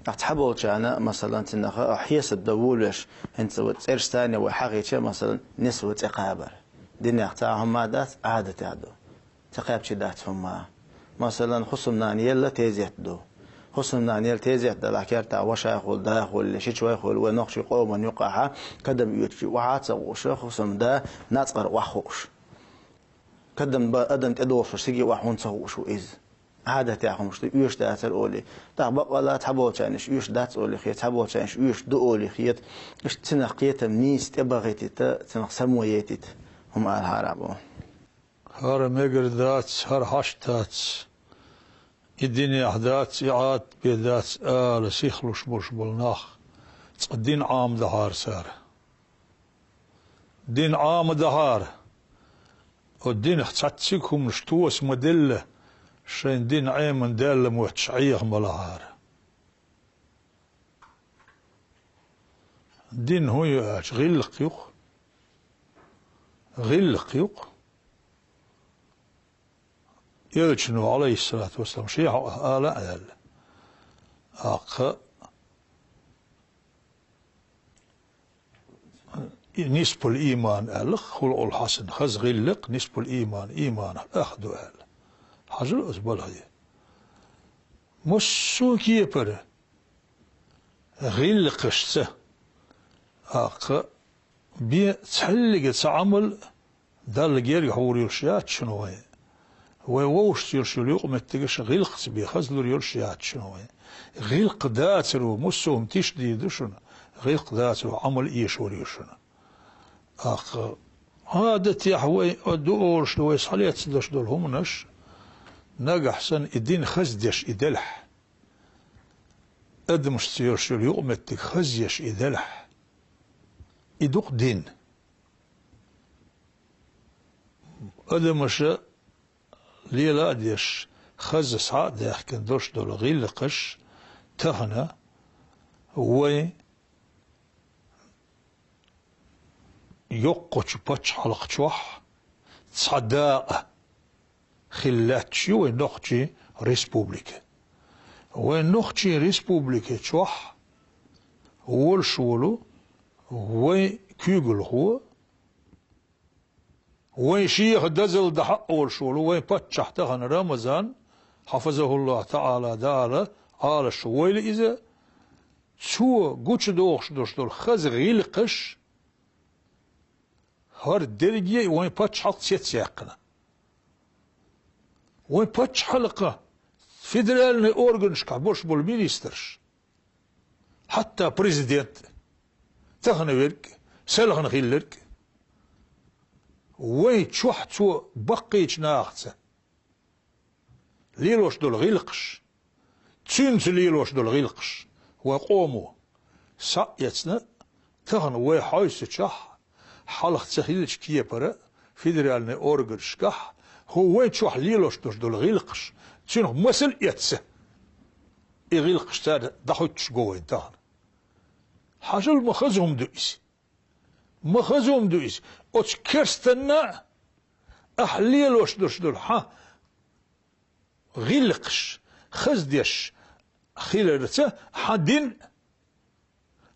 Ахьа цхьаболчарна, масалан, цунах а хьесап дан волавеш, хӀинца вай цӀераш царна вай хьахийча, масалан, несван цӀе кхабар. Динехь цхьа хӀума дац, Ӏадатехь ду. Ца кхаьбча дац хӀума. Масалан, хӀусамнана елла тезет ду. ХӀусамнана елла тезет далахь, кертахь вашайхула, дахула, шичойхула, вай нохчийн къомана юкъахьа кадам оьцучу охьа а ца хууш, хӀусамда нацкъара охьахууш. Кадам бан адам тӀедогӀуш, цига охьа хӀунда ца хууш ву иза? Ӏадатехь хӀумаш ду, оьшуш дацара олий. ТӀаккха баккъалла цхьаболчарна уьш оьшуш дац олий хета, цхьаболчарна уьш оьшуш ду олий хета. Иштта цунах кхетам нийса тӀебахийтийта, цунах само яйтийта хӀума ала хьарам бу. ХӀара мегар дац, хӀара хьашт дац, и динехь дац, и Ӏадат бен дац ала сихлуш болуш болу нах, цкъа дин Ӏамадахьара цара. Дин Ӏамадахьара. Оцу динах цхьацца хӀуманаш тоса ма-делла, шайн дин Ӏемина даьлла мотташ Ӏеха ма лахьара. Дин хӀун ю аьлча, гӀиллакх ю-кх. ГӀиллакх ю-кх. Элчано, Ӏалайхиссалату вассалам, шен хьокъехь ала а аьлла. ТӀаккха и нисфул ийман аьлла, хулукъул хьасан, хаза гӀиллакх, нисфул ийман, ийманах ах ду аьлла. Хьажал оцу балхе. Массо а кепара гӀиллакхашца, тӀаккха бен цхьаллига цхьа Ӏамал Далла герга хьур йолуш яц шуна вайн. Вай вовшашца йолуш йолу юкъаметтигаш гӀиллакхца бен хазлур йолуш яц шуна вай. ГӀиллакх дацаро муссо а хӀума тиша дийр ду шуна, гӀиллакх дацаро Ӏамал эшор ю шуна. ТӀаккха, Ӏадатехь вай а ду олуш ду вай схьалецна долуш долу хӀуманаш, нагахь санна и дин хаза деш и делахь, адамашца йолуш йолу юкъаметтиг хазъеш и делахь, и ду-кх дин. Адамаша лела а деш, хаза схьа а даьхкина долуш долу гӀиллакхаш тахана вай йоккхачу пачхьалкх чохь цхьа дакъа хила лаьтташ ю вайн Нохчийн Республика. Вайн Нохчийн Республика чохь волуш волу вайн куьйгалхо, вайн шеха дозалла дахьа а олуш волу вайн паччахь тахана Рамазан, хьафазахуллахӀу таӀала, Дала Ӏалашо войла иза, цо гучудохуш долуш долу хаза гӀиллакхаш хӀара дерриге а вайн пачхьалкх цецъяьккхина. Вайн пачхьалкхан федеральный органашкахь болуш болу министраш, хьатта президент, тахана верг, селхана хилларг, вайн чохь цо баккхийчу нахаца лелош долу гӀиллакхаш, цуьнца лелош долу гӀиллакхаш вайн къомо схьа а эцна, тахана вай хьовсучохь, хьалха ца хиллачу кепара федеральный органашкахь хӀу вайн чохь лелош долуш долу гӀиллакхаш, цуьнах масал а эцна, и гӀиллакхаш цара дӀахӀуьттуш го вайн тахана. Хьажал, ма хаза хӀума ду иза. Ма хаза хӀума ду иза. Оцу керстанна а ахь лелош долуш долу хьан гӀиллакхаш хаза деш хиларца, хьан дин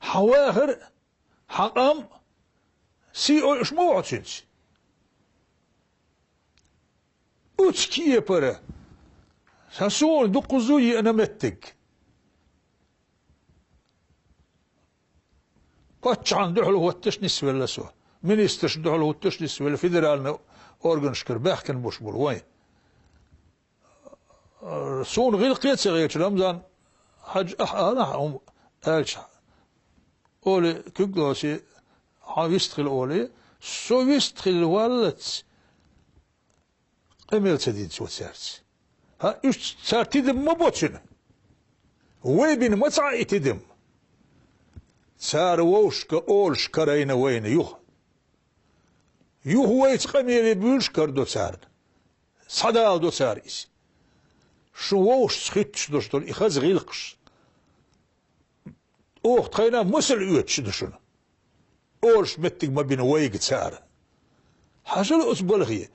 а, хьан вахар а, хьан къам а сий ойуш ма ву хьо цуьнца. Оцу кепара сан суна дуккхазза а еана меттиг. Паччахьна дуьхьал хӀутташ нисвелла со. Министрашна дуьхьал хӀутташ нисвелла федеральный органашкара баьхкина болуш болу вайн. Суна гӀиллакхе а ца хилча, Рамзан-Хьаьжа, ахь ала хьан хӀума аьлча, олий, куьг лоций, хьан вистхила олий, со вистхила валлалц къамел ца дина цо цаьрца. ХӀан, уьш цара тидам ма бо цуьнан? Вай бина ма ца Ӏа и тидам? Цара вовшашка олуш карийна вайна юха. Юха вайца къамеле буьйлуш карадо царна. Схьадаладо цара иза. Шун вовшашца хӀуьттуш долуш долу и хаза гӀиллакхаш оха тхайна масал оьцуш ду шуна. Олуш меттиг ма бина вайга цара. Хьажал оцу балхе,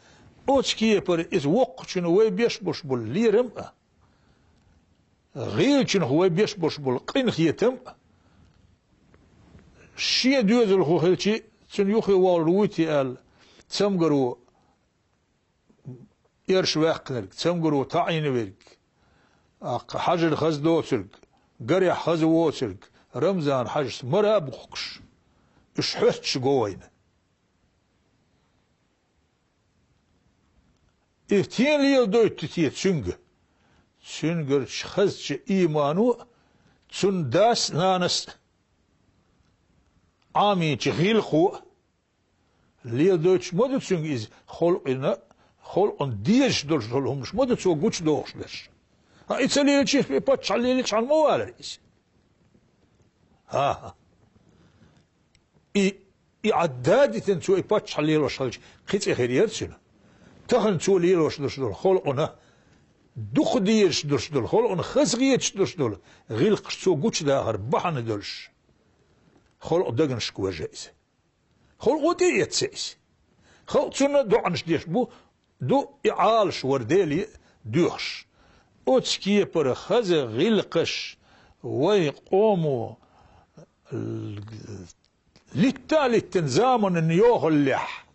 оцу кепара иза воккхачунна вай беш болуш болу лерам а, гӀийлачунах вай беш болуш болу къинхетам а, шен доьзалхо хилчи, цуьнан юххе вогӀур вуй те аьлла, цамгаро эрш ваьккхинарг, цамгаро таӀийна верг, аккха Хьаьжина хаза доцург, гарехь хаза воцург, Рамзан-Хьаьжас мара а бухкуш, уьш хьоьстуш го вайна. И стен леладойту те цуьнга? Цуьнгарчу хазачу иймано а, цуьнан дас а, нанас а Ӏамийначу гӀиллакхо а, леладойтуш ма ду цуьнга иза халкъана, халкъана дезаш долуш долу хӀуманаш ма ду цо гучудохуш берш. ХӀан, и ца лелачи, и паччахь лелачхьана ма валара иза? ХӀан-хӀа. И, и Ӏадда дитина цо и паччахь лелош хилча, кхин цӀе хир яра цуьнан. Тахана цо лелош долуш долу халкъана, дукха дезаш долуш долу, халкъана хазахеташ долуш долу гӀиллакхаш цо гучудахар бахьана долуш, халкъан даганашка вежа иза. Халкъо тӀеэцна иза. Халкъ цунна доӀанаш деш бу, ду и Ӏалаш вара Деле а доьхуш. Оцу кепара хаза гӀиллакхаш вайн къомо литта а литтина заманан йохаллехь,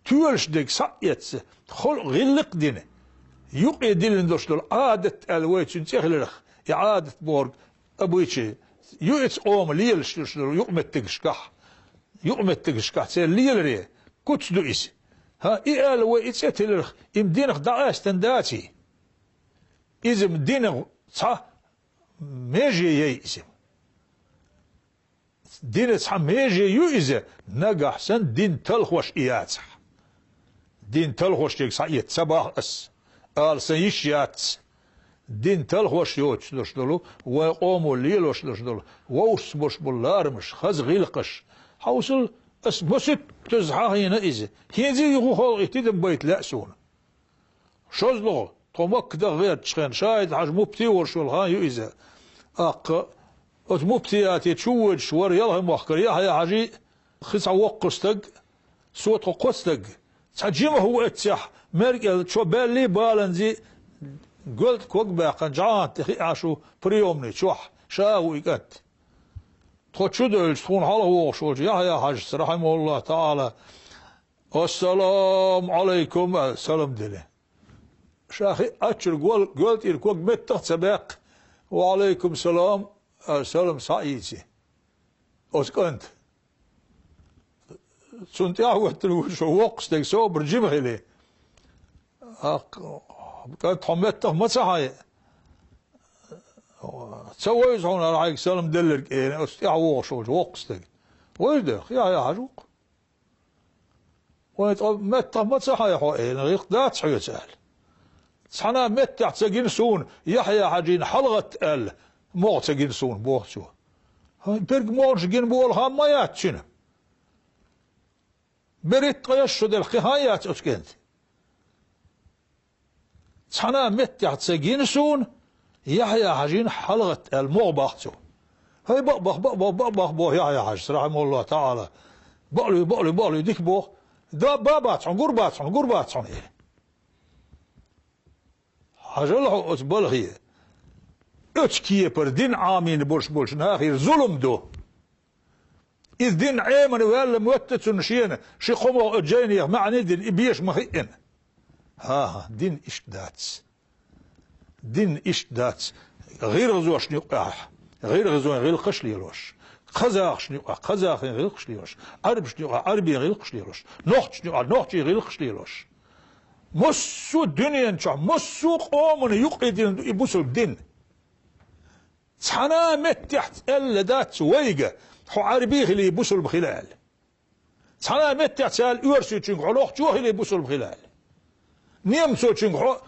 тоьлаш дерг схьа а эцна, халкъ гӀиллакх а дина, юкъе диллина долуш долу Ӏадат аьлла вай цуьнан цӀе хиларх, и Ӏадат бохург обычай ю иза, къома лелаш долуш долу юкъаметтигашкахь, юкъаметтигашкахь церан леларе куц ду иза. ХӀа, и аьлла вай и цӀе тилларх, им динах дӀакъаьстина даций? Иза-м динах цхьа меже яй иза. Дина цхьа меже ю иза, нагахь санна дин талхош и яцахь. Дин талхош ерг схьаэца ца боху ас, ала сан йиш яц. Дин талхош йоцуш долуш долу, вайн къомо лелош долуш долу, вовшашца болуш болу ларамаш, хаза гӀиллакхаш. Хьовсал, ас масийттаза хьахийна иза. ХӀинца а юха халкъе тидам байта лаьа суна. ШозлагӀа, тхо Макка даха гӀертачу хенахь, ШахӀид-Хьаьжа муфти волуш волу хан ю иза. ТӀаккха оцу муфтияте чу воьдуш вара Ялхой-Махкара Яхьъя-Хьаьжи, кхин цхьа воккха стаг, со тхо кхо стаг. Цхьа жимах ву эццехь, мер кӀел чо баьллий, баланзий, гоьлтӀа ког баьккхина, жӀанат тӀе хиъна шу приёмный чохь, ша а ву и кӀант. Тхо чу девлча, тхуна хьалха вогӀуш волчу Яхьъя-Хьаьжас, рахьимахуллахӀу таӀала, «Ассаламу Ӏалайкум», аьлла, салам делира. Ша хиъначуьра гол-, гоьлтӀера ког меттах а ца баьккхи, «Ва Ӏалайкум салам», аьлла, салам схьаийци. Оцу кӀанта. Цунна тӀаьхьахӀоьттина ву шо воккха стаг, собар жима хили. «ТӀаккха, кӀант, хьо меттах ма ца хьайи? Ца вевза хьуна хьайга салам делларг?» — элира оцу тӀаьхьа вогӀуш волчу воккхачу стага. «Вевза дерг, Яхьъя-Хьаьжа ву-кх». «Вайн тӀе меттах ма ца хьай хьо», — элира, «гӀиллакх дац хьоьца», — аьлла. «Цхьана а меттехь ца гина суна Яхьъя-Хьаьжина хьалагӀатта аьлла, могӀа ца гина суна», — боху цо. «ХӀай, берриг могӀанаш гина болу хан ма яц цуьнан. Берриг ткъе итт шо делахь, кхин хан яц оцу кӀентан. Цхьана а меттехь ца гина суна Яхьъя-Хьаьжина хьалагӀатта аьлла, могӀа боху цо». «ХӀай, бакъ боху, бакъ боху, бакъ боху», — боху Яхьъя-Хьаьжас, рахьимахуллахӀу таӀала. «Бакъ луьй, бакъ луьй, бакъ луьй, дика боху. Да, ба бац хьуна, гур бац хьуна, гур бац хьуна», — элира. Хьажал хьо оцу балхе. Оцу кепара дин Ӏамийна болуш болчу нахера зулам ду. Иза дин Ӏемина ваьлла моьтту цунна шена, ши кхо могӀа оцу жайнех маьӀне а дина, и беша ма хиъна. ХӀан-хӀа, дин иштта дац. Дин иштта дац. ГӀиргӀазошна юкъахь гӀиргӀазойн гӀиллакхаш а лелош, казахашна юкъахь казахийн гӀиллакхаш а лелош, Ӏарбашна юкъахь Ӏарбийн гӀиллакхаш а лелош, нохчашна юкъахь нохчийн гӀиллакхаш а лелош. Массо а дуьнен чохь, массо а къомана юкъа дина ду и бусалба дин. Цхьана а меттехь аьлла дац вайга, хьо Ӏарби хилий, бусалба хила аьлла. Цхьана а меттехь ца аьлла оьрсичуьнга, хьо нохчо хилий, бусалба хила аьлла. Немцочуьнга, хьо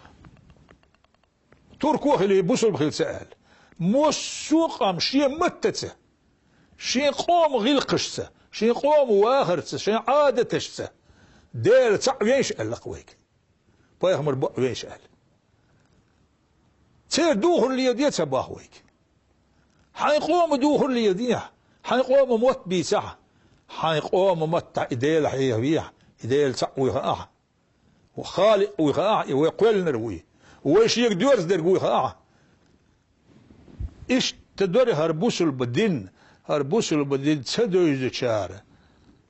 турко хилий, бусалба хила ца аьлла. Массо а къам шен маттаца, шен къоман гӀиллакхашца, шен къоман вахарца, шен Ӏадаташца Дела цхьаъ вейша аьлла-кх вайга. Пайхамар бакъ вейша аьлла. Церан духар леладе ца боху вайга. Хьайн къоман духар леладехьа, хьайн къоман мотт бийцахьа, хьайн къоман маттахь и Дела хьехавехьа, и Дела цхьаъ вуй хаахьа, Халикъ вуй хаахьа, и вай кхоьллинарг вуй, вай шега доьрзадерг вуй хаахьа. Иштта дара хӀара бусалба дин, хӀара бусалба дин ца девзачара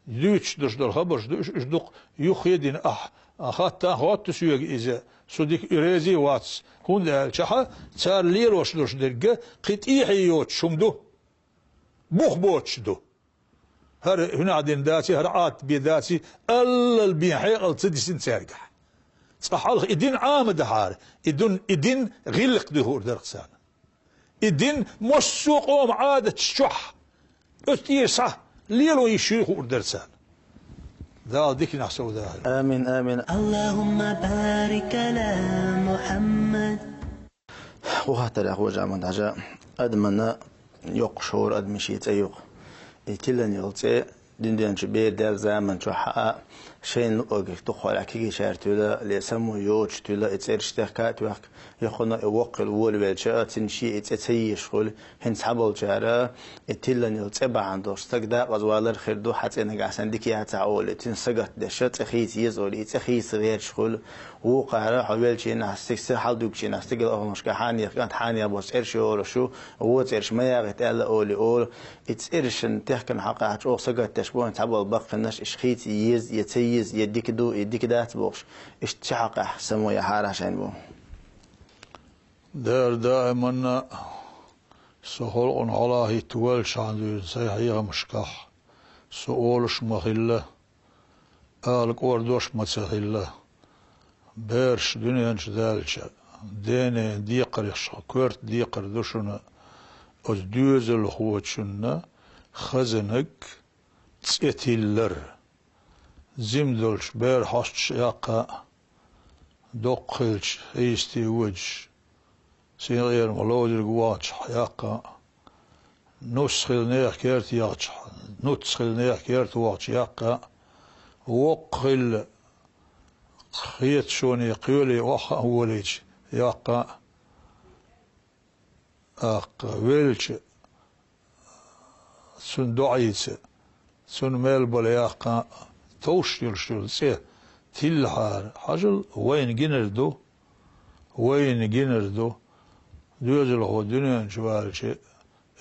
дуьйцуш долуш долу хабарш ду уьш, уьш дукха юххе а дина ахь. Хатта а хотту соьга иза, со дика и реза а вац, хӀунда аьлча хьа цара лелош долуш дерг кхин тӀехье йоцуш хӀума ду, бух боцуш ду. ХӀара хӀуьнах дина даций, хӀара Ӏадат бен даций, аллал бен хьекъал ца дисина цаьргахь. Цкъа хьалха и дин Ӏама дахьара, и дун-, и дин гӀиллакх дуй хуур дара-кх царна. И дин массо а къоман Ӏадаташ чохь, оцу тӀера схьа лело йиш юй хуур дара царна. Дала диканехь сов дахьа. Амин, амин. اللهم بارك على محمد. Кху хаттарехь, хӀожа Ахьмад-Хьаьжа, адамана йоккхуш хӀора адамийн шен цӀе ю-кх. И тиллина йолу цӀе дуьнен чу бер даьлла заман чохь а, шайна луъург дукхахьолахь кегийчара туьйла, ле само йоцуш туьйла, и цӀераш техка а тоьхка, юххе а и воккха хила волавелча а, цуьнан шен и цӀе ца езаш хуьлу. ХӀинца цхьаболчара и тиллина йолу цӀе бахьана долуш стаг декъаза валар а хир ду, хьан цӀе нагахь санна дика яцахь олий, цуьнан сагатдеш, цӀе хийца еза олий, и цӀе хийца гӀерташ хуьлу. Вукхара хьо веллачу хенахь, стиг-, са хьалдуьгучу хенахь, стигала оханашка хьанех кӀант, хьанех боцу цӀераш йолуш ю, вон цӀераш ма ягӀийта аьлла олий олу. И цӀерашна техкина хьокъехь чӀогӀа сагатдеш бу хӀинца цхьаболу баккхийнаш, иштта хийца еза, я ца еза, я дика ду, я дика дац бохуш, иштта цу хьокъехь само яхьара шайна бу. Дера даиманна со халкъана хьалахӀитта ваьллачхьана дуьйна сайн хьехамашкахь со олуш ма хилла. Ала кӀордош ма ца хилла. Бераш дуьнен чу даьлча, денен декхарехь коьрта декхар ду шуна оцу доьзалхочунна хазаниг цӀе тиллар. Жима долчу бер хьошташ яккха а, доккха хилча, хьийсте водуш, синкъерам ловзарг вахча яккха а, нус хила нехан керта яхча, нуц хила нехан керта вахча яккха а, воккха хилла, кхеташоне кхоьле охьа а волийча яккха а, аккха велча, цунна доӀийца, цунна мел бала яккха а, товш йолуш йолу цӀе тиллахьара, хьажал, вайна гинар ду, вайна гинар ду. Доьзалхо дуьнен чу ваьлча,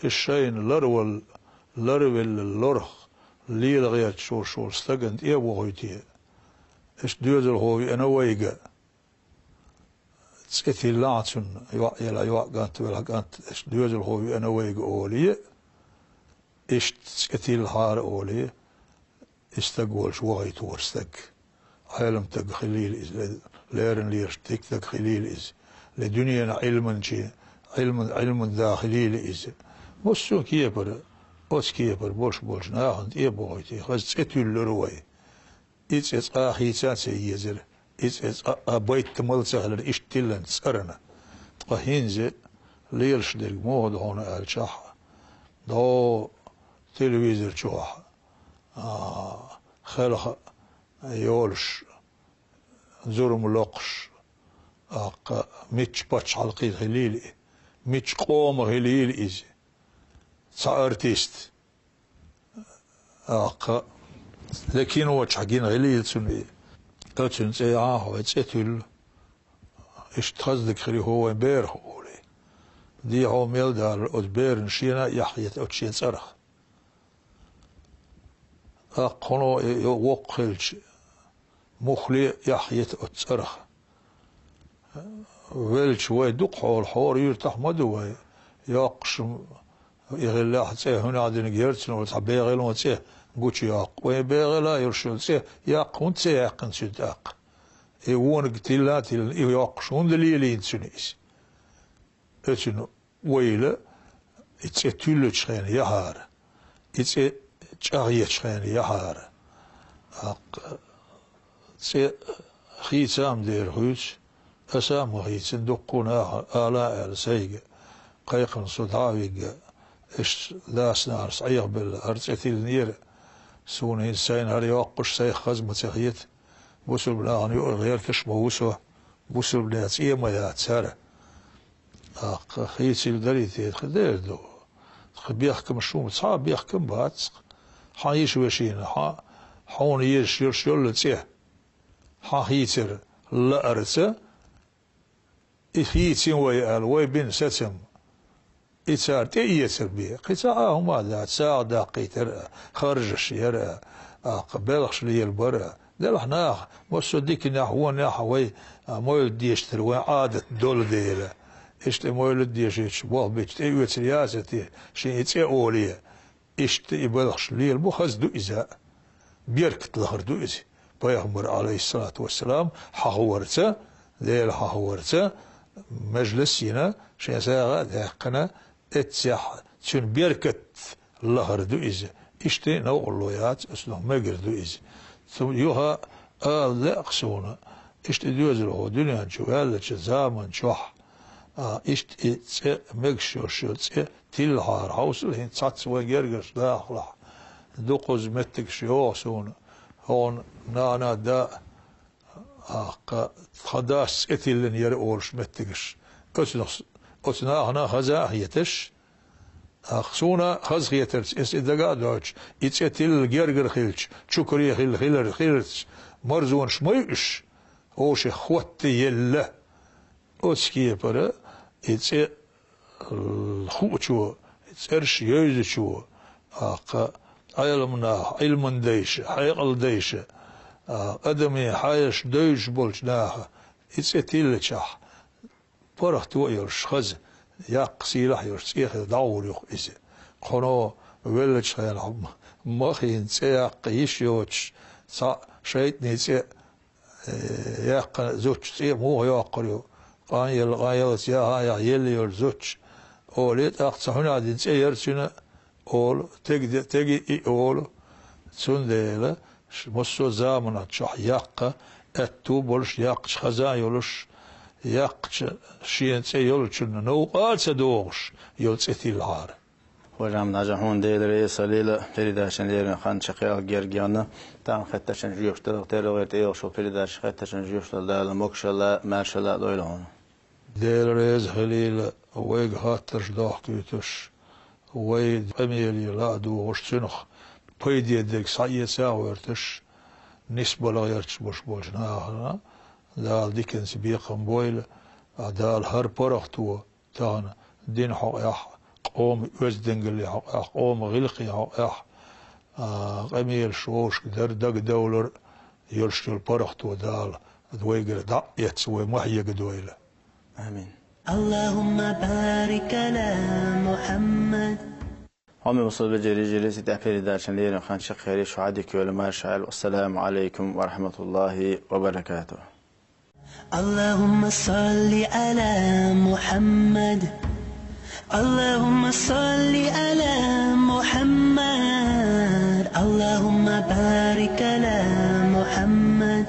и шайна ларвал-, ларвелла лорах лела гӀерташ волуш волу стагана тӀе а вохуьйтий. Иштта доьзалхо веана вайга. ЦӀе тиллахь цунна, йоӀ елахь йоӀ, кӀант велахь кӀант, иштта доьзалхо веана вайга олий, иштта цӀе тиллахьара олий, и стаг волчу вахийта вара стаг. Ӏелам стаг хилийла иза, ле-, леррина лелаш дика стаг хилийла иза, ле дуьненан Ӏилманче, Ӏилман, Ӏилман да хилийла иза. Массо а кепара, оцу кепара болуш болчу нахана тӀе а бохуьйтий, хаза цӀе туьллура вай. И цӀе цкъа а хийца а ца езара, и цӀе цкъа а байтамал а ца хилира иштта тиллина цӀарна. Ткъа хӀинца лелаш дерг муха ду хьуна аьлчахь, дӀо телевизор чохь, а, хелха йолуш, зурма локхуш, аккха, мичча пачхьалкхе хилийла и, мичча къоман хилийла иза, цхьа артист, аккха, ле кино чохь гина хилийла цунна и. Оцуьнан цӀе яхьа хьо, цӀе туьллу. Иштта хаза дика хир ю хӀу вайн берах олий. Дехьо мел далар оцу берана шена а яхьъета оцу шен цӀарах. Аккха хӀуно и воккха хилча, муххале а яхьъета оцу цӀарах. Велча вай дукха хьолахь, хӀора юьртахь ма ду вай, йоккхуш и хиллехь цӀе хӀунда динарг яра цуьнан, вай цхьа бегӀаллин цӀе гучуйоккху. Вайн бегӀалла йолуш йолу цӀе яккха хӀунда ца яьккхина цуьнан тӀаккха? И вониг тилла а тиллина, и йоккхуш хӀунда лелийна цуьнан иза? Оцуьнан ойла и цӀе туьллучу хенахь яхьара, и цӀе чӀагӀъечу хенахь яхьара. Аккха, цӀе хийца а ма дера хуьйцу, аса а ма хийцина, дуккха а наха ала а аьлла сайга, кхайкхина со дӀа а вигна, иштта дас-нанас Ӏехабелла хӀара цӀе тиллинера, суна хӀинца сайна хӀара йоккхуш сайх хаза ма ца хета, бусулба нахана юкъара гӀерташ а ма ву со, бусулбанех цӀе а ма яц хӀара. Аккха, хийцийла дарий те, тхан дера ду. Тхан бехкамаш хӀума, цхьа а бехкам бац. Хьан йиша-вешина, хьан, хьуна езаш йолуш йолу цӀе, хьан хийцар лаарца, и хийцина вай аьлла, вай бина сацам, и цара тӀеэцар бен. Кхин цхьа а хӀума а дац, сагӀа даккхийтар а, харжаш яр а, аккха, белхаш лелабар а. Делахь наха, массо а диканехь, вонехь а вай, а, мовлид дешар вайн Ӏадат долу дела. Иштта мовлид дешийча, болх бича тӀеоьцур яцара те, шен и цӀе олий. Иштта и белхаш лелабо хаза ду иза. Беркат лахар ду иза. Пайхамар, Ӏалайхиссалату вассалам, хьахаварца, Дела хьахаварца, мажлис йина, шен сагӀа а даьккхина, эццехь цуьнан беркат лахар ду иза. Иштта новкъарло яц, оцунах мегар ду иза. Цу юха ала лаьа-кх суна, иштта и доьзалхо дуьнен чу ваьллачу заман чохь, а, иштта и цӀе мегаш йолуш йолу цӀе тиллахьара, хьовсал хӀинца цхьацца вайн гергарчу дахалахь. Дукхаза меттигаш йогӀу суна, хьуна нана а, да а, аккха, тхан дас цӀе тиллина яра олуш меттигаш. Оцунах, оцу нахана хаза а хеташ, аккха, суна хазахетарца, аса и дага а дойтуш, и цӀе тилла гергара хилча, чукаре хилла хилар, хиларца, марзонаш ма ю уьш, вовшех хӀотта елла. Оцу кепара и цӀе хуучо, цӀераш йовзачо, аккха, Ӏеламнаха, Ӏилман дайша, хьекъал дайша, а, адамийн хьаеш девзаш болчу наха и цӀе тиллачахь, паргӀато а йолуш, хаза, яккха сийлахь а йолуш цӀе хила дӀагӀур ю-кх иза. Кхуьно веллачу хенахь м-, махийна цӀе яккха йиш йоцуш, цхьаъ шайтӀанан цӀе, э, яьккхина зудчун цӀе муха йоккхур ю? Къан елла, къан яллалц яха а яьхна, елла йолчу зудчун, олий, тӀаккха цхьа хӀуьнехь дина цӀе яра цуьнан, олу, тега де-, тега и олу. Цундела ш-, массо а заманчохь яккха аьтту болуш, яккхачу хаза а йолуш, яккхачу шена цӀе йолчунна новкъа а ца догӀуш йолу цӀе тиллахьара. Хожа-Ахьмад-Хьаьжа, хьуна Дела реза хуьлийла, передачан леррина хан чекхъяла герга яьлла, тахана хеттачун жоьпаш даларх, тера гӀерта эгӀашо передача хеттачун жоьпаш дала Дала могушалла, маьршалла а лойла хьуна. Дела реза хуьлийла, вайга хаттарш дохкуьйтуш, вай къамеле ладугӀуш, цуьнах пайде дерг схьаэца а гӀоьртуш, нисбала гӀерташ болуш болчу нахана Дала диканца бекхам бойла, а Дала хӀара паргӀато тахана динан хьокъехь, къоман оьздангаллин хьокъехь, къоман гӀиллакхийн хьокъехь, а, къамелаш вовшашка дар, дагадовлар йолуш йолу паргӀато Дала вайгара дӀа а эцна, вай ма хьегадойла. Амин. اللهم بارك على محمد. Хьоме бусалба вежарий, йижарий, цу тӀехь передачан леррина хан чекхъяьлча, шу Ӏадика йойла, марша Ӏайла. Ассаламу Ӏалайкум ва рахьматуллахӀи ва баракатухӀ. اللهم صل على محمد. اللهم صل على محمد. اللهم بارك على محمد.